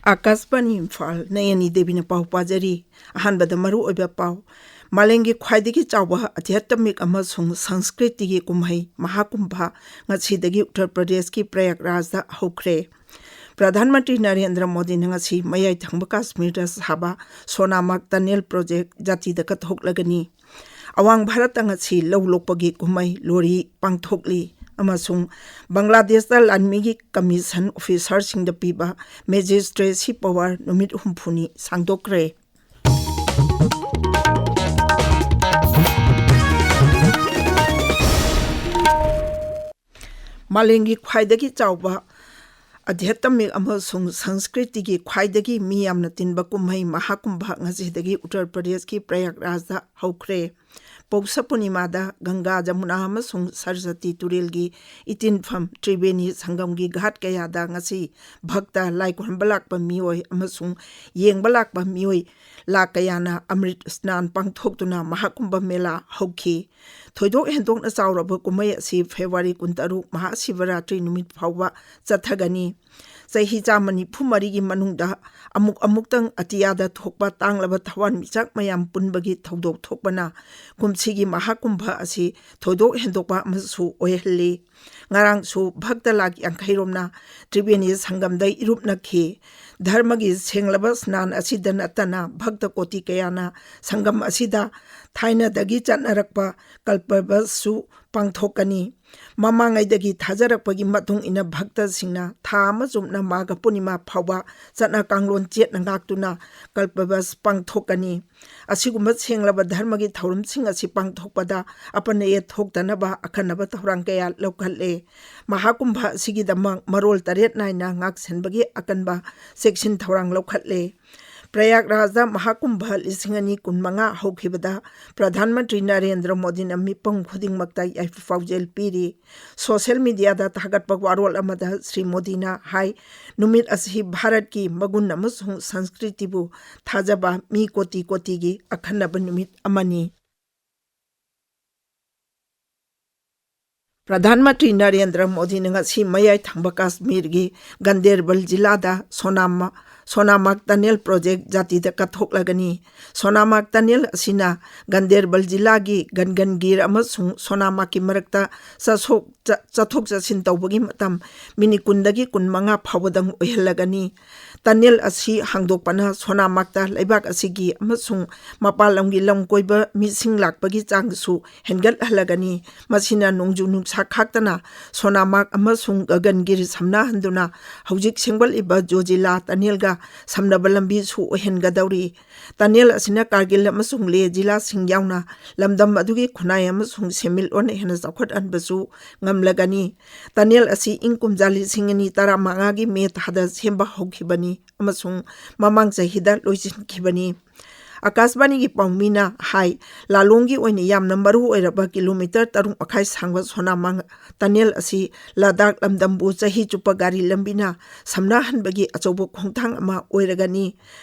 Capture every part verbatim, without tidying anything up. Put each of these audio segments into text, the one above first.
ꯑꯥꯀꯥꯁꯕꯥꯅꯤ ꯏꯝꯐꯥꯜ, ꯅꯌꯅꯤ ꯗꯦꯕꯤꯅ ꯄꯥꯎ ꯄꯥꯖꯔꯤ꯫ ꯑꯍꯥꯟꯕꯗ ꯃꯔꯨ ꯑꯣꯏꯕ ꯄꯥꯎ꯫ ꯃꯥꯂꯦꯝꯒꯤ ꯈ꯭ꯋꯥꯏꯗꯒꯤ ꯆꯥꯎꯕ ꯑꯙ꯭ꯌꯥꯠꯃꯤꯛ ꯑꯃꯁꯨꯡ ꯁꯪꯁꯀ꯭ꯔꯤꯇꯤꯒꯤ ꯀꯨꯝꯍꯩ ꯃꯍꯥꯀꯨꯝꯚ ꯉꯁꯤꯗꯒꯤ ꯎꯠꯇꯔ ꯄ꯭ꯔꯗꯦꯁꯀꯤ ꯄ꯭ꯔꯌꯥꯒꯔꯥꯖꯇ ꯍꯧꯈ꯭ꯔꯦ꯫ ꯄ꯭ꯔꯙꯥꯟ ꯃꯟꯇ꯭ꯔꯤ ꯅꯔꯦꯟꯗ꯭ꯔ ꯃꯣꯗꯤꯅ ꯉꯁꯤ ꯃꯌꯥꯏ ꯊꯪꯕ ꯀꯥꯁꯃꯤꯔꯗ ꯁꯥꯕ ꯁꯣꯅꯥꯃꯥꯔꯒ ꯇꯅꯦꯜ ꯄ꯭ꯔꯣꯖꯦꯛ ꯖꯥꯇꯤꯗ ꯀꯠꯊꯣꯛꯂꯒꯅꯤ꯫ ꯑꯋꯥꯡ ꯚꯥꯔꯠꯇ ꯉꯁꯤ ꯂꯧ ꯂꯣꯛꯄꯒꯤ ꯀꯨꯝꯍꯩ ꯂꯣꯔꯤ ꯄꯥꯡꯊꯣꯛꯂꯤ ꯑꯃꯁꯨꯡ ꯕꯪꯒ꯭ꯂꯥꯗꯦꯁꯇ ꯂꯥꯟꯃꯤꯒꯤ ꯀꯃꯤꯁꯟ ꯑꯣꯐꯤꯁꯥꯔꯁꯤꯡꯗ ꯄꯤꯕ ꯃꯦꯖꯤꯁꯇ꯭ꯔꯦꯁꯤ ꯄꯋꯥꯔ ꯅꯨꯃꯤꯠ ꯍꯨꯝꯐꯨꯅꯤ ꯁꯥꯡꯗꯣꯛꯈ꯭ꯔꯦ꯫ ꯃꯥꯂꯦꯝꯒꯤ ꯈ꯭ꯋꯥꯏꯗꯒꯤ ꯆꯥꯎꯕ ꯑꯙ꯭ꯌꯥꯠꯃꯤꯛ ꯑꯃꯁꯨꯡ ꯁꯪꯁꯀ꯭ꯔꯤꯇꯤꯒꯤ ꯈ꯭ꯋꯥꯏꯗꯒꯤ ꯃꯤ ꯌꯥꯝꯅ ꯇꯤꯟꯕ ꯀꯨꯝꯍꯩ ꯃꯍꯥꯀꯨꯝꯚ ꯉꯁꯤꯗꯒꯤ ꯎꯠꯇꯔ ꯄ꯭ꯔꯗꯦꯁꯀꯤ ꯄ꯭ꯔꯌꯥꯒꯔꯥꯖꯇ ꯍꯧꯈ꯭ꯔꯦ꯫ ꯄꯧꯁ ꯄꯨꯔꯅꯤꯃꯥꯗ ꯒꯪꯒꯥ, ꯖꯃꯨꯅꯥ ꯑꯃꯁꯨꯡ ꯁꯔꯁꯇꯤ ꯇꯨꯔꯦꯜꯒꯤ ꯏꯇꯤꯟꯐꯝ ꯇ꯭ꯔꯤꯕꯦꯅꯤ ꯁꯪꯒꯝꯒꯤ ꯘꯥꯠ ꯀꯌꯥꯗ ꯉꯁꯤ ꯚꯛꯇ ꯂꯥꯏ ꯈꯨꯔꯨꯝꯕ ꯂꯥꯛꯄ ꯃꯤꯑꯣꯏ ꯑꯃꯁꯨꯡ ꯌꯦꯡꯕ ꯂꯥꯛꯄ ꯃꯤꯑꯣꯏ ꯂꯥꯈ ꯀꯌꯥꯅ ꯑꯃ꯭ꯔꯤꯠ ꯁ꯭ꯅꯥꯟ ꯄꯥꯡꯊꯣꯛꯇꯨꯅ ꯃꯍꯥꯀꯨꯝꯚ ꯃꯦꯂꯥ ꯍꯧꯈꯤ꯫ ꯊꯣꯏꯗꯣꯛ ꯍꯦꯟꯗꯣꯛꯅ ꯆꯥꯎꯔꯕ ꯀꯨꯝꯍꯩ ꯑꯁꯤ ꯐꯦꯕ꯭ꯔꯨꯋꯥꯔꯤ ꯀꯨꯟꯇꯔꯨꯛ, ꯃꯍꯥꯁꯤꯚꯔꯥꯇ꯭ꯔꯤ ꯅꯨꯃꯤꯠ ꯐꯥꯎꯕ ꯆꯠꯊꯒꯅꯤ꯫ ꯆꯍꯤ ꯆꯥꯝꯃ ꯅꯤꯐꯨ ꯃꯔꯤꯒꯤ ꯃꯅꯨꯡꯗ ꯑꯃꯨꯛ ꯑꯃꯨꯛꯇꯪ ꯑꯇꯤꯌꯥꯗ ꯊꯣꯛꯄ ꯇꯥꯡꯂꯕ ꯊꯋꯥꯟꯃꯤꯆꯥꯛ ꯃꯌꯥꯝ ꯄꯨꯟꯕꯒꯤ ꯊꯧꯗꯣꯛ ꯊꯣꯛꯄꯅ ꯀꯨꯝꯁꯤꯒꯤ ꯃꯍꯥꯀꯨꯝꯚ ꯑꯁꯤ ꯊꯣꯏꯗꯣꯛ ꯍꯦꯟꯗꯣꯛꯄ ꯑꯃꯁꯨ ꯑꯣꯏꯍꯜꯂꯤ꯫ ꯉꯔꯥꯡꯁꯨ ꯚꯛꯇ ꯂꯥꯈ ꯌꯥꯡꯈꯩ ꯔꯣꯝꯅ ꯇ꯭ꯔꯤꯕꯦꯅꯤ ꯁꯪꯒꯝꯗ ꯏꯔꯨꯞꯅꯈꯤ꯫ ꯙꯔꯃꯒꯤ ꯁꯦꯡꯂꯕ ꯁ꯭ꯅꯥꯟ ꯑꯁꯤꯗ ꯅꯠꯇꯅ ꯚꯛꯇ ꯀꯣꯇꯤ ꯀꯌꯥꯅ ꯁꯪꯒꯝ ꯑꯁꯤꯗ ꯊꯥꯏꯅꯗꯒꯤ ꯆꯠꯅꯔꯛꯄ ꯀꯜꯄꯕꯁꯁꯨ ꯄꯥꯡꯊꯣꯛꯀꯅꯤ꯫ ꯃꯃꯥꯡꯉꯩꯗꯒꯤ ꯊꯥꯖꯔꯛꯄꯒꯤ ꯃꯇꯨꯡ ꯏꯟꯅ ꯚꯛꯇꯁꯤꯡꯅ ꯊꯥ ꯑꯃ ꯆꯨꯞꯅ ꯃꯥꯘ ꯄꯨꯔꯅꯤꯃꯥ ꯐꯥꯎꯕ ꯆꯠꯅ ꯀꯥꯡꯂꯣꯟ ꯆꯦꯠꯅ ꯉꯥꯛꯇꯨꯅ ꯀꯜꯄꯕꯁ ꯄꯥꯡꯊꯣꯛꯀꯅꯤ꯫ ꯑꯁꯤꯒꯨꯝꯕ ꯁꯦꯡꯂꯕ ꯙꯔꯃꯒꯤ ꯊꯧꯔꯝꯁꯤꯡ ꯑꯁꯤ ꯄꯥꯡꯊꯣꯛꯄꯗ ꯑꯄꯟ ꯑꯌꯦꯠ ꯊꯣꯛꯇꯅꯕ ꯑꯈꯟꯅꯕ ꯊꯧꯔꯥꯡ ꯀꯌꯥ ꯂꯧꯈꯠꯂꯦ꯫ ꯃꯍꯥꯀꯨꯝꯚ ꯑꯁꯤꯒꯤꯗꯃꯛ ꯃꯔꯣꯜ ꯇꯔꯦꯠ ꯅꯥꯏꯅ ꯉꯥꯛꯁꯦꯟꯕꯒꯤ ꯑꯀꯟꯕ ꯆꯦꯛꯁꯤꯟ ꯊꯧꯔꯥꯡ ꯂꯧꯈꯠꯂꯦ꯫ ꯄ꯭ꯔꯌꯥꯒꯔꯥꯖꯗ ꯃꯍꯥꯀꯨꯝꯚ ꯂꯤꯁꯤꯡ ꯑꯅꯤ ꯀꯨꯟꯃꯉꯥ ꯍꯧꯈꯤꯕꯗ ꯄ꯭ꯔꯙꯥꯟ ꯃꯟꯇ꯭ꯔꯤ ꯅꯔꯦꯟꯗ꯭ꯔ ꯃꯣꯗꯤꯅ ꯃꯤꯄꯨꯝ ꯈꯨꯗꯤꯡꯃꯛꯇ ꯌꯥꯏꯐ ꯄꯥꯎꯖꯦꯜ ꯄꯤꯔꯤ꯫ ꯁꯣꯁꯤꯌꯦꯜ ꯃꯤꯗꯤꯌꯥꯗ ꯊꯥꯒꯠꯄ ꯋꯥꯔꯣꯜ ꯑꯃꯗ ꯁ꯭ꯔꯤ ꯃꯣꯗꯤꯅ ꯍꯥꯏ, ꯅꯨꯃꯤꯠ ꯑꯁꯤ ꯚꯥꯔꯠꯀꯤ ꯃꯒꯨꯟ ꯑꯃꯁꯨꯡ ꯁꯪꯁꯀ꯭ꯔꯤꯇꯤꯕꯨ ꯊꯥꯖꯕ ꯃꯤ ꯀꯣꯇꯤ ꯀꯣꯇꯤꯒꯤ ꯑꯈꯟꯅꯕ ꯅꯨꯃꯤꯠ ꯑꯃꯅꯤ꯫ ꯄ꯭ꯔꯙꯥꯟ ꯃꯟꯇ꯭ꯔꯤ ꯅꯔꯦꯟꯗ꯭ꯔ ꯃꯣꯗꯤꯅ ꯉꯁꯤ ꯃꯌꯥꯏ ꯊꯪꯕ ꯀꯥꯁꯃꯤꯔꯒꯤ ꯒꯟꯗꯦꯔꯕꯜ ꯖꯤꯂꯥꯗ ꯁꯣꯅꯥꯃ-, ꯁꯣꯅꯥꯃꯥꯔꯒ ꯇꯅꯦꯜ ꯄ꯭ꯔꯣꯖꯦꯛ ꯖꯥꯇꯤꯗ ꯀꯠꯊꯣꯛꯂꯒꯅꯤ꯫ ꯁꯣꯅꯥꯃꯥꯔꯒ ꯇꯅꯦꯜ ꯑꯁꯤꯅ ꯒꯟꯗꯦꯔꯕꯜ ꯖꯤꯂꯥꯒꯤ ꯒꯟꯒꯟꯒꯤꯔ ꯑꯃꯁꯨꯡ ꯁꯣꯅꯥꯃꯥꯔꯒꯀꯤ ꯃꯔꯛꯇ ꯆꯠꯊꯣꯛ-, ꯆ-, ꯆꯠꯊꯣꯛ ꯆꯠꯁꯤꯟ ꯇꯧꯕꯒꯤ ꯃꯇꯝ ꯃꯤꯅꯤꯠ ꯀꯨꯟꯗꯒꯤ ꯀꯨꯟꯃꯉꯥ ꯐꯥꯎꯕꯗꯪ ꯑꯣꯏꯍꯜꯂꯒꯅꯤ꯫ ꯇꯅꯦꯜ ꯑꯁꯤ ꯍꯥꯡꯗꯣꯛꯄꯅ ꯁꯣꯅꯥꯃꯥꯔꯒꯇ ꯂꯩꯕꯥꯛ ꯑꯁꯤꯒꯤ ꯑꯃꯁꯨꯡ ꯃꯄꯥꯟ ꯂꯝꯒꯤ ꯂꯝ ꯀꯣꯏꯕ ꯃꯤꯁꯤꯡ ꯂꯥꯛꯄꯒꯤ ꯆꯥꯡꯁꯨ ꯍꯦꯟꯒꯠꯍꯜꯂꯒꯅꯤ꯫ ꯃꯁꯤꯅ ꯅꯣꯡꯖꯨ ꯅꯨꯡꯁꯥ ꯈꯥꯛꯇꯅ ꯁꯣꯅꯥꯃꯥꯔꯒ ꯑꯃꯁꯨꯡ ꯒꯒꯟꯒꯤꯔ ꯁꯝꯅꯍꯟꯗꯨꯅ ꯍꯧꯖꯤꯛ ꯁꯦꯝꯒꯠꯂꯤꯕ ꯖꯣꯖꯤꯂꯥ ꯇꯅꯦꯜꯒ ꯁꯝꯅꯕ ꯂꯝꯕꯤꯁꯨ ꯑꯣꯏꯍꯟꯒꯗꯧꯔꯤ꯫ ꯇꯅꯦꯜ ꯑꯁꯤꯅ ꯀꯥꯔꯒꯤꯜ ꯑꯃꯁꯨꯡ ꯂꯦ ꯖꯤꯂꯥꯁꯤꯡ ꯌꯥꯎꯅ ꯂꯝꯗꯝ ꯑꯗꯨꯒꯤ ꯈꯨꯟꯅꯥꯏ ꯑꯃꯁꯨꯡ ꯁꯦꯟꯃꯤꯠꯂꯣꯟ ꯍꯦꯟꯅ ꯆꯥꯎꯈꯠꯍꯟꯕꯁꯨ ꯉꯝꯂꯒꯅꯤ꯫ ꯇꯅꯦꯜ ꯑꯁꯤ ꯏꯪ ꯀꯨꯝꯖꯥ ꯂꯤꯁꯤꯡ ꯑꯅꯤ ꯇꯔꯥꯃꯉꯥꯒꯤ ꯃꯦ ꯊꯥꯗ ꯁꯦꯝꯕ ꯍꯧꯈꯤꯕꯅꯤ ꯑꯃꯁꯨꯡ ꯃꯃꯥꯡ ꯆꯍꯤꯗ ꯂꯣꯏꯁꯤꯟꯈꯤꯕꯅꯤ꯫ ꯑꯀꯥꯁꯕꯥꯅꯤꯒꯤ ꯄꯥꯎꯃꯤꯅ ꯍꯥꯏ, ꯂꯥꯂꯣꯡꯒꯤ ꯑꯣꯏꯅ ꯌꯥꯝꯅ ꯃꯔꯨ ꯑꯣꯏꯔꯕ ꯀꯤꯂꯣꯃꯤꯇꯔ ꯇꯔꯨꯛ ꯃꯈꯥꯏ ꯁꯥꯡꯕ ꯁꯣꯅꯥꯃꯥꯔꯒ ꯇꯅꯦꯜ ꯑꯁꯤ ꯂꯗꯥꯈ ꯂꯝꯗꯝꯕꯨ ꯆꯍꯤ ꯆꯨꯞꯄ ꯒꯥꯔꯤ ꯂꯝꯕꯤꯅ ꯁꯝꯅꯍꯟꯕꯒꯤ ꯑꯆꯧꯕ ꯈꯣꯡꯊꯥꯡ ꯑꯃ ꯑꯣꯏꯔꯒꯅꯤ꯫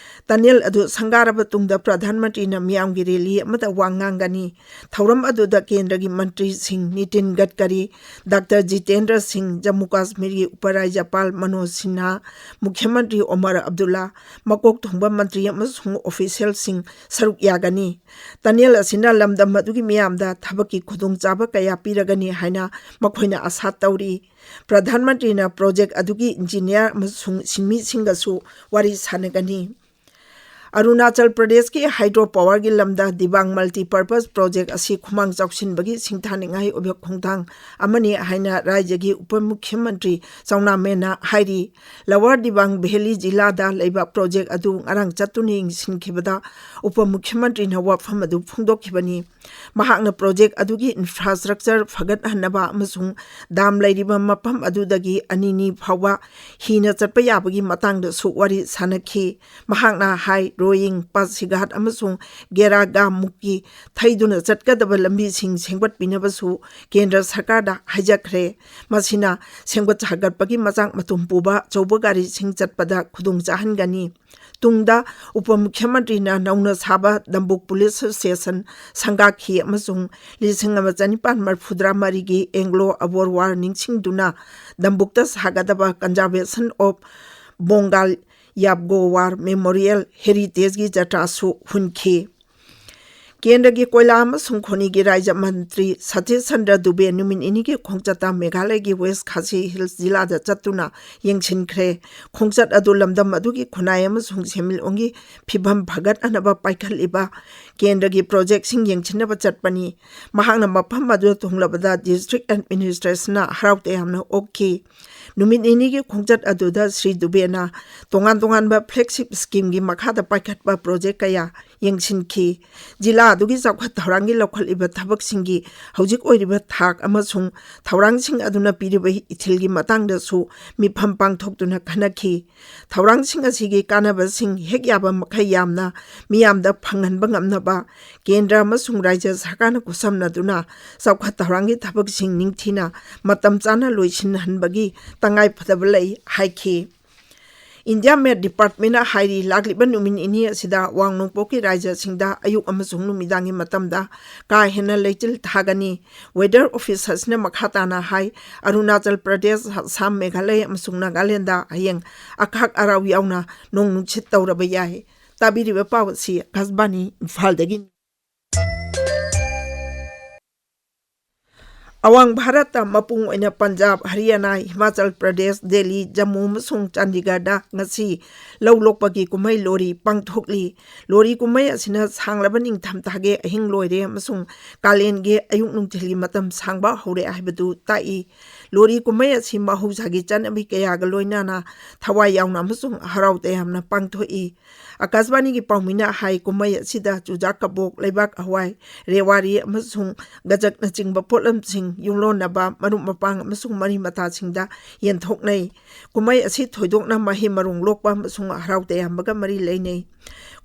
ꯇꯅꯦꯜ ꯑꯗꯨ ꯁꯪꯒꯥꯔꯕ ꯇꯨꯡꯗ ꯄ꯭ꯔꯙꯥꯟ ꯃꯟꯇ꯭ꯔꯤꯅ ꯃꯤꯌꯥꯝꯒꯤ ꯔꯦꯂꯤ ꯑꯃꯗ ꯋꯥ ꯉꯥꯡꯒꯅꯤ꯫ ꯊꯧꯔꯝ ꯑꯗꯨꯗ ꯀꯦꯟꯗ꯭ꯔꯒꯤ ꯃꯟꯇ꯭ꯔꯤꯁꯤꯡ ꯅꯤꯇꯤꯟ ꯒꯗꯀꯔꯤ, ꯗꯥꯛꯇꯔ ꯖꯤꯇꯦꯟꯗ꯭ꯔ ꯁꯤꯡ, ꯖꯝꯃꯨ ꯀꯥꯁꯃꯤꯔꯒꯤ ꯎꯄꯔꯥꯖ꯭ꯌꯄꯥꯜ ꯃꯅꯣꯖ ꯁꯤꯟꯍꯥ, ꯃꯨꯈ꯭ꯌ ꯃꯟꯇ꯭ꯔꯤ ꯑꯣꯃꯔ ꯑꯕꯗꯨꯜꯂꯥ, ꯃꯀꯣꯛ ꯊꯣꯡꯕ ꯃꯟꯇ꯭ꯔꯤ ꯑꯃꯁꯨꯡ ꯑꯣꯐꯤꯁꯤꯌꯦꯜꯁꯤꯡ ꯁꯔꯨꯛ ꯌꯥꯒꯅꯤ꯫ ꯇꯅꯦꯜ ꯑꯁꯤꯅ ꯂꯝꯗꯝ ꯑꯗꯨꯒꯤ ꯃꯤꯌꯥꯝꯗ ꯊꯕꯛꯀꯤ ꯈꯨꯗꯣꯡꯆꯥꯕ ꯀꯌꯥ ꯄꯤꯔꯒꯅꯤ ꯍꯥꯏꯅ ꯃꯈꯣꯏꯅ ꯑꯥꯁꯥ ꯇꯧꯔꯤ꯫ ꯄ꯭ꯔꯙꯥꯟ ꯃꯟꯇ꯭ꯔꯤꯅ ꯄ꯭ꯔꯣꯖꯦꯛ ꯑꯗꯨꯒꯤ ꯏꯟꯖꯤꯅꯤꯌꯥꯔ ꯑꯃꯁꯨꯡ ꯁꯤꯟꯃꯤꯁꯤꯡꯒꯁꯨ ꯋꯥꯔꯤ ꯁꯥꯟꯅꯒꯅꯤ꯫ ꯑꯔꯨꯅꯥꯆꯜ ꯄ꯭ꯔꯗꯦꯁꯀꯤ ꯍꯥꯏꯗ꯭ꯔꯣ ꯄꯥꯋꯔꯒꯤ ꯂꯝꯗ ꯗꯤꯕꯥꯡ ꯃꯜꯇꯤꯄꯔꯄꯁ ꯄ꯭ꯔꯣꯖꯦꯛ ꯑꯁꯤ ꯈꯨꯃꯥꯡ ꯆꯥꯎꯁꯤꯟꯕꯒꯤ ꯁꯤꯡꯊꯥꯅꯤꯡꯉꯥꯏ ꯑꯣꯏꯕ ꯈꯣꯡꯊꯥꯡ ꯑꯃꯅꯤ ꯍꯥꯏꯅ ꯔꯥꯖ꯭ꯌꯒꯤ ꯎꯄ ꯃꯨꯈ꯭ꯌ ꯃꯟꯇ꯭ꯔꯤ ꯆꯧꯅꯥ ꯃꯦꯟꯅ ꯍꯥꯏꯔꯤ꯫ ꯂꯋꯥꯔ ꯗꯤꯕꯥꯡ ꯚꯦꯂꯤ ꯖꯤꯂꯥꯗ ꯂꯩꯕ ꯄ꯭ꯔꯣꯖꯦꯛ ꯑꯗꯨ ꯉꯔꯥꯡ ꯆꯠꯇꯨꯅ ꯌꯦꯡꯁꯤꯟꯈꯤꯕꯗ ꯎꯄ ꯃꯨꯈ꯭ꯌ ꯃꯟꯇ꯭ꯔꯤꯅ ꯋꯥꯐꯝ ꯑꯗꯨ ꯐꯣꯡꯗꯣꯛꯈꯤꯕꯅꯤ꯫ ꯃꯍꯥꯛꯅ ꯄ꯭ꯔꯣꯖꯦꯛ ꯑꯗꯨꯒꯤ ꯏꯟꯐ꯭ꯔꯥꯁ꯭ꯇ꯭ꯔꯛꯆꯔ ꯐꯒꯠꯍꯟꯅꯕ ꯑꯃꯁꯨꯡ ꯗꯥꯝ ꯂꯩꯔꯤꯕ ꯃꯐꯝ ꯑꯗꯨꯗꯒꯤ ꯑꯅꯤꯅꯤ ꯐꯥꯎꯕ ꯍꯤꯅ ꯆꯠꯄ ꯌꯥꯕꯒꯤ ꯃꯇꯥꯡꯗꯁꯨ ꯋꯥꯔꯤ ꯁꯥꯅꯈꯤ꯫ ꯃꯍꯥꯛꯅ ꯍꯥꯏ, ꯔꯣꯌꯤꯡ, ꯄꯥꯁꯤꯘꯥꯠ ꯑꯃꯁꯨꯡ ꯒꯦꯔꯥꯒꯥꯃꯨꯛꯀꯤ ꯊꯩꯗꯨꯅ ꯆꯠꯀꯗꯕ ꯂꯝꯕꯤꯁꯤꯡ ꯁꯦꯝꯒꯠꯄꯤꯅꯕꯁꯨ ꯀꯦꯟꯗ꯭ꯔ ꯁꯔꯀꯥꯔꯗ ꯍꯥꯏꯖꯈ꯭ꯔꯦ꯫ ꯃꯁꯤꯅ ꯁꯦꯝꯒꯠ ꯁꯥꯒꯠꯄꯒꯤ ꯃꯆꯥꯛ ꯃꯊꯨꯝ ꯄꯨꯕ ꯑꯆꯧꯕ ꯒꯥꯔꯤꯁꯤꯡ ꯆꯠꯄꯗ ꯈꯨꯗꯣꯡ ꯆꯥꯍꯟꯒꯅꯤ꯫ ꯇꯨꯡꯗ ꯎꯄ ꯃꯨꯈ꯭ꯌ ꯃꯟꯇ꯭ꯔꯤꯅ ꯅꯧꯅ ꯁꯥꯕ ꯗꯝꯕꯨꯛ ꯄꯨꯂꯤꯁ ꯁ꯭ꯇꯦꯁꯟ ꯁꯪꯒꯥꯈꯤ ꯑꯃꯁꯨꯡ ꯂꯤꯁꯤꯡ ꯑꯃ ꯆꯅꯤꯄꯥꯟ ꯃꯔꯤꯐꯨꯇꯔꯥ ꯃꯔꯤꯒꯤ ꯑꯦꯡꯒ꯭ꯂꯣ ꯑꯕꯣꯔ ꯋꯥꯔ ꯅꯤꯡꯁꯤꯡꯗꯨꯅ ꯗꯝꯕꯨꯛꯇ ꯁꯥꯒꯗꯕ Conservation of Bongal ꯌꯥꯕꯒꯣꯋꯥꯔ ꯃꯦꯃꯣꯔꯤꯌꯦꯜ ꯍꯦꯔꯤꯇꯦꯖꯒꯤ ꯖꯇ꯭ꯔꯥꯁꯨ ꯍꯨꯟꯈꯤ꯫ ꯀꯦꯟꯗ꯭ꯔꯒꯤ ꯀꯣꯏꯂꯥ ꯑꯃꯁꯨꯡ ꯈꯣꯅꯤꯒꯤ ꯔꯥꯖ꯭ꯌ ꯃꯟꯇ꯭ꯔꯤ ꯁꯇꯤꯁ ꯆꯟꯗ꯭ꯔ ꯗꯨꯕꯦ ꯅꯨꯃꯤꯠ ꯅꯤꯅꯤꯒꯤ ꯈꯣꯡꯆꯠꯇ ꯃꯦꯘꯥꯂꯌꯒꯤ ꯋꯦꯁ ꯈꯥꯁꯤ ꯍꯤꯜꯁ ꯖꯤꯂꯥꯗ ꯆꯠꯇꯨꯅ ꯌꯦꯡꯁꯤꯟꯈ꯭ꯔꯦ꯫ ꯈꯣꯡꯆꯠ ꯑꯗꯨ ꯂꯝꯗꯝ ꯑꯗꯨꯒꯤ ꯈꯨꯟꯅꯥꯏ ꯑꯃꯁꯨꯡ ꯁꯦꯟꯃꯤꯠꯂꯣꯟꯒꯤ ꯐꯤꯕꯝ ꯐꯒꯠꯍꯟꯅꯕ ꯄꯥꯏꯈꯠꯂꯤꯕ ꯀꯦꯟꯗ꯭ꯔꯒꯤ ꯄ꯭ꯔꯣꯖꯦꯛꯁꯤꯡ ꯌꯦꯡꯁꯤꯟꯅꯕ ꯆꯠꯄꯅꯤ꯫ ꯃꯍꯥꯛꯅ ꯃꯐꯝ ꯑꯗꯨꯗ ꯊꯨꯡꯂꯕꯗ ꯗꯤꯁꯇ꯭ꯔꯤꯛ ꯑꯦꯗꯃꯤꯅꯤꯁꯇ꯭ꯔꯦꯁꯟꯅ ꯍꯔꯥꯎ ꯇꯌꯥꯝꯅ ꯑꯣꯛꯈꯤ꯫ ꯅꯨꯃꯤꯠ ꯅꯤꯅꯤꯒꯤ ꯈꯣꯡꯆꯠ ꯑꯗꯨꯗ ꯁ꯭ꯔꯤ ꯗꯨꯕꯦꯅ ꯇꯣꯉꯥꯟ ꯇꯣꯉꯥꯟꯕ ꯐ꯭ꯂꯦꯒꯁꯤꯞ ꯁ꯭ꯀꯤꯝꯒꯤ ꯃꯈꯥꯗ ꯄꯥꯏꯈꯠꯄ ꯄ꯭ꯔꯣꯖꯦꯛ ꯀꯌꯥ ꯌꯦꯡꯁꯤꯟꯈꯤ꯫ ꯖꯤꯂꯥ ꯑꯗꯨꯒꯤ ꯆꯥꯎꯈꯠ ꯊꯧꯔꯥꯡꯒꯤ ꯂꯧꯈꯠꯂꯤꯕ ꯊꯕꯛꯁꯤꯡꯒꯤ ꯍꯧꯖꯤꯛ ꯑꯣꯏꯔꯤꯕ ꯊꯥꯛ ꯑꯃꯁꯨꯡ ꯊꯧꯔꯥꯡꯁꯤꯡ ꯑꯗꯨꯅ ꯄꯤꯔꯤꯕ ꯏꯊꯤꯜꯒꯤ ꯃꯇꯥꯡꯗꯁꯨ ꯃꯤꯐꯝ ꯄꯥꯡꯊꯣꯛꯇꯨꯅ ꯈꯟꯅꯈꯤ꯫ ꯊꯧꯔꯥꯡꯁꯤꯡ ꯑꯁꯤꯒꯤ ꯀꯥꯟꯅꯕꯁꯤꯡ ꯍꯦꯛ ꯌꯥꯕ ꯃꯈꯩ ꯌꯥꯝꯅ ꯃꯤꯌꯥꯝꯗ ꯐꯪꯍꯟꯕ ꯉꯝꯅꯕ ꯀꯦꯟꯗ꯭ꯔ ꯑꯃꯁꯨꯡ ꯔꯥꯖ꯭ꯌ ꯁꯔꯀꯥꯔꯅ ꯈꯨꯠꯁꯝꯅꯗꯨꯅ ꯆꯥꯎꯈꯠ ꯊꯧꯔꯥꯡꯒꯤ ꯊꯕꯛꯁꯤꯡ ꯅꯤꯡꯊꯤꯅ ꯃꯇꯝ ꯆꯥꯅ ꯂꯣꯏꯁꯤꯟꯍꯟꯕꯒꯤ ꯇꯉꯥꯏꯐꯗꯕ ꯂꯩ ꯍꯥꯏꯈꯤ꯫ ꯏꯟꯗꯤꯌꯥ ꯃꯦꯠ ꯗꯤꯄꯥꯔꯠꯃꯦꯟꯅ ꯍꯥꯏꯔꯤ, ꯂꯥꯛꯂꯤꯕ ꯅꯨꯃꯤꯠ ꯅꯤꯅꯤ ꯑꯁꯤꯗ ꯑꯋꯥꯡ ꯅꯣꯡꯄꯣꯛꯀꯤ ꯔꯥꯖ꯭ꯌꯁꯤꯡꯗ ꯑꯌꯨꯛ ꯑꯃꯁꯨꯡ ꯅꯨꯃꯤꯗꯥꯡꯒꯤ ꯃꯇꯝꯗ ꯀꯥ ꯍꯦꯟꯅ ꯂꯩꯆꯤꯜ ꯊꯥꯒꯅꯤ꯫ ꯋꯦꯗꯔ ꯑꯣꯐꯤꯁ ꯑꯁꯤꯅ ꯃꯈꯥ ꯇꯥꯅ ꯍꯥꯏ, ꯑꯔꯨꯅꯥꯆꯜ ꯄ꯭ꯔꯗꯦꯁ, ꯑꯁꯥꯝ, ꯃꯦꯘꯥꯂꯌ ꯑꯃꯁꯨꯡ ꯅꯥꯒꯥꯂꯦꯟꯗ ꯍꯌꯦꯡ ꯑꯈꯥꯛ ꯑꯔꯥꯎ ꯌꯥꯎꯅ ꯅꯣꯡ ꯅꯨꯡꯁꯤꯠ ꯇꯧꯔꯕ ꯌꯥꯏ꯫ ꯇꯥꯕꯤꯔꯤꯕ ꯄꯥꯎ ꯑꯁꯤ ꯑꯀꯥꯁꯕꯥꯅꯤ ꯏꯝꯐꯥꯜꯗꯒꯤ꯫ ꯑꯋꯥꯡ ꯚꯥꯔꯠꯇ ꯃꯄꯨꯡ ꯑꯣꯏꯅ ꯄꯟꯖꯥꯕ, ꯍꯔꯤꯌꯥꯅꯥ, ꯍꯤꯃꯥꯆꯜ ꯄ꯭ꯔꯗꯦꯁ, ꯗꯦꯜꯂꯤ, ꯖꯝꯃꯨ ꯑꯃꯁꯨꯡ ꯆꯥꯟꯗꯤꯒꯔꯗ ꯉꯁꯤ ꯂꯧ ꯂꯣꯛꯄꯒꯤ ꯀꯨꯝꯍꯩ ꯂꯣꯔꯤ ꯄꯥꯡꯊꯣꯛꯂꯤ꯫ ꯂꯣꯔꯤ ꯀꯨꯝꯍꯩ ꯑꯁꯤꯅ ꯁꯥꯡꯂꯕ ꯅꯤꯡꯊꯝꯊꯥꯒꯤ ꯑꯍꯤꯡ ꯂꯣꯏꯔꯦ ꯑꯃꯁꯨꯡ ꯀꯥꯂꯦꯟꯒꯤ ꯑꯌꯨꯛ ꯅꯨꯡꯊꯤꯜꯒꯤ ꯃꯇꯝ ꯁꯥꯡꯕ ꯍꯧꯔꯦ ꯍꯥꯏꯕꯗꯨ ꯇꯥꯛꯏ꯫ ꯂꯣꯔꯤ ꯀꯨꯝꯍꯩ ꯑꯁꯤ ꯃꯍꯧꯁꯥꯒꯤ ꯆꯠꯅꯕꯤ ꯀꯌꯥꯒ ꯂꯣꯏꯅꯅ ꯊꯋꯥꯏ ꯌꯥꯎꯅ ꯑꯃꯁꯨꯡ ꯍꯔꯥꯎ ꯇꯌꯥꯝꯅ ꯄꯥꯡꯊꯣꯛꯏ꯫ ꯑꯀꯥꯁꯕꯥꯅꯤꯒꯤ ꯄꯥꯎꯃꯤꯅ ꯍꯥꯏ, ꯀꯨꯝꯍꯩ ꯑꯁꯤꯗ ꯆꯨꯖꯥꯛ ꯀꯕꯣꯛ, ꯂꯩꯕꯥꯛ ꯍꯋꯥꯏ, ꯔꯦꯋꯥꯔꯤ ꯑꯃꯁꯨꯡ ꯒꯖꯛꯅꯆꯤꯡꯕ ꯄꯣꯠꯂꯝꯁꯤꯡ ꯌꯨꯝꯂꯣꯟꯅꯕ ꯃꯔꯨꯞ ꯃꯄꯥꯡ ꯑꯃꯁꯨꯡ ꯃꯔꯤ ꯃꯇꯥꯁꯤꯡꯗ ꯌꯦꯟꯊꯣꯛꯅꯩ꯫ ꯀꯨꯝꯍꯩ ꯑꯁꯤ ꯊꯣꯏꯗꯣꯛꯅ ꯃꯍꯩ ꯃꯔꯣꯡ ꯂꯣꯛꯄ ꯑꯃꯁꯨꯡ ꯍꯔꯥꯎ ꯇꯌꯥꯝꯕꯒ ꯃꯔꯤ ꯂꯩꯅꯩ꯫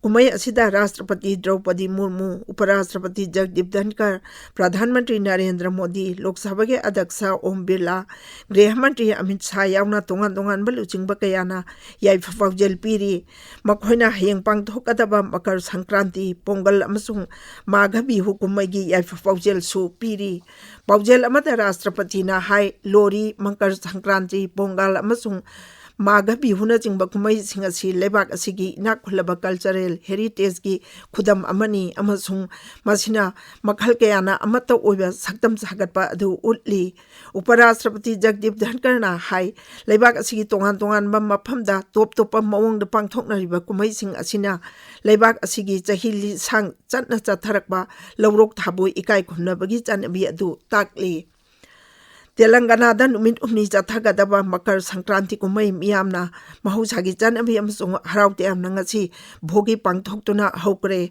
ꯀꯨꯝꯍꯩ ꯑꯁꯤꯗ ꯔꯥꯁꯇ꯭ꯔꯄꯇꯤ ꯗ꯭ꯔꯧꯄꯗꯤ ꯃꯨꯔꯃꯨ, ꯎꯄꯔꯥꯁꯇ꯭ꯔꯄꯇꯤ ꯖꯒꯗꯤꯞ ꯙꯟꯀꯔ, ꯄ꯭ꯔꯙꯥꯟ ꯃꯟꯇ꯭ꯔꯤ ꯅꯔꯦꯟꯗ꯭ꯔ ꯃꯣꯗꯤ, ꯂꯣꯛ ꯁꯚꯥꯒꯤ ꯑꯗ꯭ꯌꯛꯁ ꯑꯣꯝ ꯕꯤꯔꯂꯥ, ꯒ꯭ꯔꯤꯍ ꯃꯟꯇ꯭ꯔꯤ ꯑꯃꯤꯠ ꯁꯥꯍ ꯌꯥꯎꯅ ꯇꯣꯉꯥꯟ ꯇꯣꯉꯥꯟꯕ ꯂꯨꯆꯤꯡꯕ ꯀꯌꯥꯅ ꯌꯥꯏꯐ ꯄꯥꯎꯖꯦꯜ ꯄꯤꯔꯤ꯫ ꯃꯈꯣꯏꯅ ꯍꯌꯦꯡ ꯄꯥꯡꯊꯣꯛꯀꯗꯕ ꯃꯀꯔ ꯁꯪꯀ꯭ꯔꯥꯟꯇꯤ, ꯄꯣꯡꯒꯜ ꯑꯃꯁꯨꯡ ꯃꯥꯘ ꯕꯤꯍꯨ ꯀꯨꯝꯍꯩꯒꯤ ꯌꯥꯏꯐ ꯄꯥꯎꯖꯦꯜꯁꯨ ꯄꯤꯔꯤ꯫ ꯄꯥꯎꯖꯦꯜ ꯑꯃꯗ ꯔꯥꯁꯇ꯭ꯔꯄꯇꯤꯅ ꯍꯥꯏ, ꯂꯣꯔꯤ, ꯃꯀꯔ ꯁꯪꯀ꯭ꯔꯥꯟꯇꯤ, ꯄꯣꯡꯒꯜ ꯑꯃꯁꯨꯡ ꯃꯥꯘ ꯕꯤꯍꯨꯅꯆꯤꯡꯕ ꯀꯨꯝꯍꯩꯁꯤꯡ ꯑꯁꯤ ꯂꯩꯕꯥꯛ ꯑꯁꯤꯒꯤ ꯏꯅꯥꯛ ꯈꯨꯜꯂꯕ cultural heritageꯀꯤ ꯈꯨꯗꯝ ꯑꯃꯅꯤ ꯑꯃꯁꯨꯡ ꯃꯁꯤꯅ ꯃꯈꯜ ꯀꯌꯥꯅ ꯑꯃꯠꯇ ꯑꯣꯏꯕ ꯁꯛꯇꯝ ꯁꯥꯒꯠꯄ ꯑꯗꯨ ꯎꯠꯂꯤ꯫ ꯎꯄꯔꯥꯁꯇ꯭ꯔꯄꯇꯤ ꯖꯒꯗꯤꯞ ꯙꯟꯀꯔꯅ ꯍꯥꯏ, ꯂꯩꯕꯥꯛ ꯑꯁꯤꯒꯤ ꯇꯣꯉꯥꯟ ꯇꯣꯉꯥꯟꯕ ꯃꯐꯝꯗ ꯇꯣꯞ ꯇꯣꯞꯄ ꯃꯑꯣꯡꯗ ꯄꯥꯡꯊꯣꯛꯅꯔꯤꯕ ꯀꯨꯝꯍꯩꯁꯤꯡ ꯑꯁꯤꯅ ꯂꯩꯕꯥꯛ ꯑꯁꯤꯒꯤ ꯆꯍꯤ ꯂꯤꯁꯥꯡ ꯆꯠꯅ ꯆꯠꯊꯔꯛꯄ ꯂꯧꯔꯣꯛ ꯊꯥꯕꯣꯏ ꯏꯀꯥꯏ ꯈꯨꯝꯅꯕꯒꯤ ꯆꯠꯅꯕꯤ ꯑꯗꯨ ꯇꯥꯛꯂꯤ꯫ ꯇꯦꯂꯪꯒꯅꯥꯗ ꯅꯨꯃꯤꯠ ꯍꯨꯝꯅꯤ ꯆꯠꯊꯒꯗꯕ ꯃꯀꯔ ꯁꯪꯀ꯭ꯔꯥꯟꯇꯤ ꯀꯨꯝꯍꯩ ꯃꯤꯌꯥꯝꯅ ꯃꯍꯧꯁꯥꯒꯤ ꯆꯠꯅꯕꯤ ꯑꯃꯁꯨꯡ ꯍꯔꯥꯎ ꯇꯌꯥꯝꯅ ꯉꯁꯤ ꯚꯣꯒꯤ ꯄꯥꯡꯊꯣꯛꯇꯨꯅ ꯍꯧꯈ꯭ꯔꯦ꯫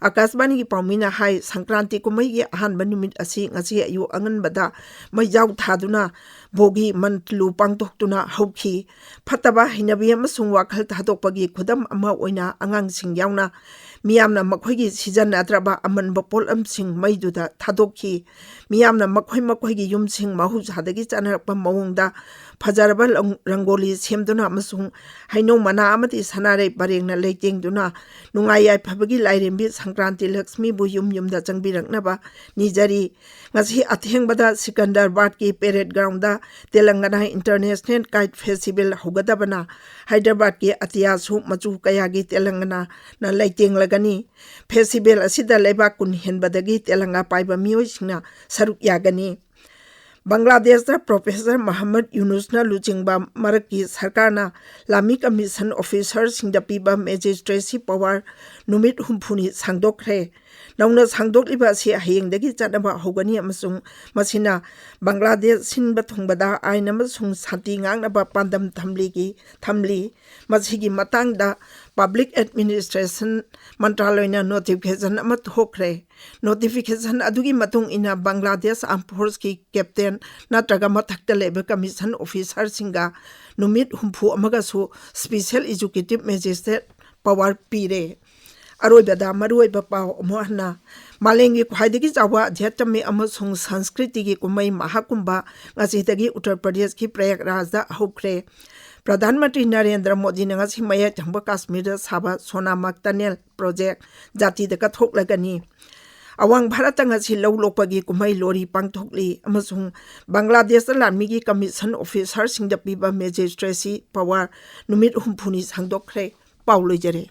ꯑꯀꯥꯁꯕꯥꯅꯤꯒꯤ ꯄꯥꯎꯃꯤꯅ ꯍꯥꯏ, ꯁꯪꯀ꯭ꯔꯥꯟꯇꯤ ꯀꯨꯝꯍꯩꯒꯤ ꯑꯍꯥꯟꯕ ꯅꯨꯃꯤꯠ ꯑꯁꯤ ꯉꯁꯤ ꯑꯌꯨꯛ ꯑꯉꯟꯕꯗ ꯃꯩꯖꯥꯎ ꯊꯥꯗꯨꯅ ꯚꯣꯒꯤ ꯃꯟꯇ꯭ꯂꯨ ꯄꯥꯡꯊꯣꯛꯇꯨꯅ ꯍꯧꯈꯤ꯫ ꯐꯠꯇꯕ ꯍꯩꯅꯕꯤ ꯑꯃꯁꯨꯡ ꯋꯥꯈꯜ ꯊꯥꯗꯣꯛꯄꯒꯤ ꯈꯨꯗꯝ ꯑꯃ ꯑꯣꯏꯅ ꯑꯉꯥꯡꯁꯤꯡ ꯌꯥꯎꯅ ꯃꯤꯌꯥꯝꯅ ꯃꯈꯣꯏꯒꯤ ꯁꯤꯖꯤꯟꯅꯗ꯭ꯔꯕ ꯑꯃꯟꯕ ꯄꯣꯠꯂꯝꯁꯤꯡ ꯃꯩꯗꯨꯗ ꯊꯥꯗꯣꯛꯈꯤ꯫ ꯃꯤꯌꯥꯝꯅ ꯃꯈꯣꯏ ꯃꯈꯣꯏꯒꯤ ꯌꯨꯝꯁꯤꯡ ꯃꯍꯧꯁꯥꯗꯒꯤ ꯆꯠꯅꯔꯛꯄ ꯃꯑꯣꯡꯗ ꯐꯖꯔꯕ ꯂꯪ-, ꯔꯪꯒꯣꯂꯤ ꯁꯦꯝꯗꯨꯅ ꯑꯃꯁꯨꯡ ꯍꯩꯅꯧ ꯃꯅꯥ ꯑꯃꯗꯤ ꯁꯅꯥꯔꯩ ꯄꯔꯦꯡꯅ ꯂꯩꯇꯦꯡꯗꯨꯅ ꯅꯨꯡꯉꯥꯏ ꯌꯥꯏꯐꯕꯒꯤ ꯂꯥꯏꯔꯦꯝꯕꯤ ꯁꯪꯀ꯭ꯔꯥꯟꯇꯤ ꯂꯛꯁꯃꯤꯕꯨ ꯌꯨꯝ ꯌꯨꯝꯗ ꯆꯪꯕꯤꯔꯛꯅꯕ ꯅꯤꯖꯔꯤ꯫ ꯉꯁꯤ ꯑꯊꯦꯡꯕꯗ ꯁꯤꯀꯟꯗꯔꯕꯥꯗꯀꯤ parade groundꯗ ꯇꯦꯂꯪꯒꯅꯥ International Kite Festival ꯍꯧꯒꯗꯕꯅ ꯍꯥꯏꯗ꯭ꯔꯕꯥꯗꯀꯤ ꯑꯇꯤꯌꯥꯁꯨ ꯃꯆꯨ ꯀꯌꯥꯒꯤ ꯇꯦꯂꯪꯒꯅꯥꯅ ꯂꯩꯇꯦꯡꯂꯒꯅꯤ꯫ Festival ꯑꯁꯤꯗ ꯂꯩꯕꯥꯛ ꯀꯨꯟ ꯍꯦꯟꯕꯗꯒꯤ ꯇꯦꯂꯪꯒꯥ ꯄꯥꯏꯕ ꯃꯤꯑꯣꯏꯁꯤꯡꯅ ꯁꯔꯨꯛ ꯌꯥꯒꯅꯤ꯫ ꯕꯪꯒ꯭ꯂꯥꯗꯦꯁꯇ Professor ꯃꯍꯝꯃꯗ ꯌꯨꯅꯨꯁꯅ ꯂꯨꯆꯤꯡꯕ ꯃꯔꯛꯀꯤ ꯁꯔꯀꯥꯔꯅ ꯂꯥꯟꯃꯤ commission officerꯁꯤꯡꯗ ꯄꯤꯕ magistracy power ꯅꯨꯃꯤꯠ ꯍꯨꯝꯐꯨꯅꯤ ꯁꯥꯡꯗꯣꯛꯈ꯭ꯔꯦ꯫ ꯅꯧꯅ ꯁꯥꯡꯗꯣꯛꯂꯤꯕ ꯑꯁꯤ ꯍꯌꯦꯡꯗꯒꯤ ꯆꯠꯅꯕ ꯍꯧꯒꯅꯤ ꯑꯃꯁꯨꯡ ꯃꯁꯤꯅ ꯕꯪꯒ꯭ꯂꯥꯗꯦꯁ ꯁꯤꯟꯕ ꯊꯨꯡꯕꯗ ꯑꯥꯏꯟ ꯑꯃꯁꯨꯡ ꯁꯥꯟꯇꯤ ꯉꯥꯛꯅꯕ ꯄꯥꯟꯗꯝ ꯊꯝꯂꯤꯒꯤ, ꯊꯝꯂꯤ꯫ ꯃꯁꯤꯒꯤ ꯃꯇꯥꯡꯗ Public Administration ꯃꯟꯇ꯭ꯔꯥꯂꯣꯏꯅ notification ꯑꯃ ꯊꯣꯛꯈ꯭ꯔꯦ꯫ Notification ꯑꯗꯨꯒꯤ ꯃꯇꯨꯡ ꯏꯟꯅ ꯕꯪꯒ꯭ꯂꯥꯗꯦꯁ Armed Forceꯀꯤ captain ꯅꯠꯇ꯭ꯔꯒ ꯃꯊꯛꯇ ꯂꯩꯕ commission officerꯁꯤꯡꯒ ꯅꯨꯃꯤꯠ ꯍꯨꯝꯐꯨ ꯑꯃꯒꯁꯨ special executive magistrate power ꯄꯤꯔꯦ꯫ ꯑꯔꯣꯏꯕꯗ ꯃꯔꯨꯑꯣꯏꯕ ꯄꯥꯎ ꯑꯃꯨꯛ ꯍꯟꯅ꯫ ꯃꯥꯂꯦꯝꯒꯤ ꯈ꯭ꯋꯥꯏꯗꯒꯤ ꯆꯥꯎꯕ ꯑꯙ꯭ꯌꯥꯠꯃꯤꯛ ꯑꯃꯁꯨꯡ ꯁꯪꯁꯀ꯭ꯔꯤꯇꯤꯒꯤ ꯀꯨꯝꯍꯩ ꯃꯍꯥꯀꯨꯝꯚ ꯉꯁꯤꯗꯒꯤ ꯎꯠꯇꯔ ꯄ꯭ꯔꯗꯦꯁꯀꯤ ꯄ꯭ꯔꯌꯥꯒꯔꯥꯖꯗ ꯍꯧꯈ꯭ꯔꯦ꯫ ꯄ꯭ꯔꯙꯥꯟ ꯃꯟꯇ꯭ꯔꯤ ꯅꯔꯦꯟꯗ꯭ꯔ ꯃꯣꯗꯤꯅ ꯉꯁꯤ ꯃꯌꯥꯏ ꯊꯪꯕ ꯀꯥꯁꯃꯤꯔꯗ ꯁꯥꯕ ꯁꯣꯅꯥꯃꯥꯔꯒ tunnel project ꯖꯥꯇꯤꯗ ꯀꯠꯊꯣꯛꯂꯒꯅꯤ꯫ ꯑꯋꯥꯡ ꯚꯥꯔꯠꯇ ꯉꯁꯤ ꯂꯧ ꯂꯣꯛꯄꯒꯤ ꯀꯨꯝꯍꯩ ꯂꯣꯔꯤ ꯄꯥꯡꯊꯣꯛꯂꯤ ꯑꯃꯁꯨꯡ ꯕꯪꯒ꯭ꯂꯥꯗꯦꯁꯇ ꯂꯥꯟꯃꯤꯒꯤ ꯀꯃꯤꯁꯟ ꯑꯣꯐꯤꯁꯥꯔꯁꯤꯡꯗ ꯄꯤꯕ ꯃꯦꯖꯤꯁꯇ꯭ꯔꯦꯁꯤ ꯄꯋꯥꯔ ꯅꯨꯃꯤꯠ ꯍꯨꯝꯐꯨꯅꯤ ꯁꯥꯡꯗꯣꯛꯈ꯭ꯔꯦ꯫ ꯄꯥꯎ ꯂꯣꯏꯖꯔꯦ꯫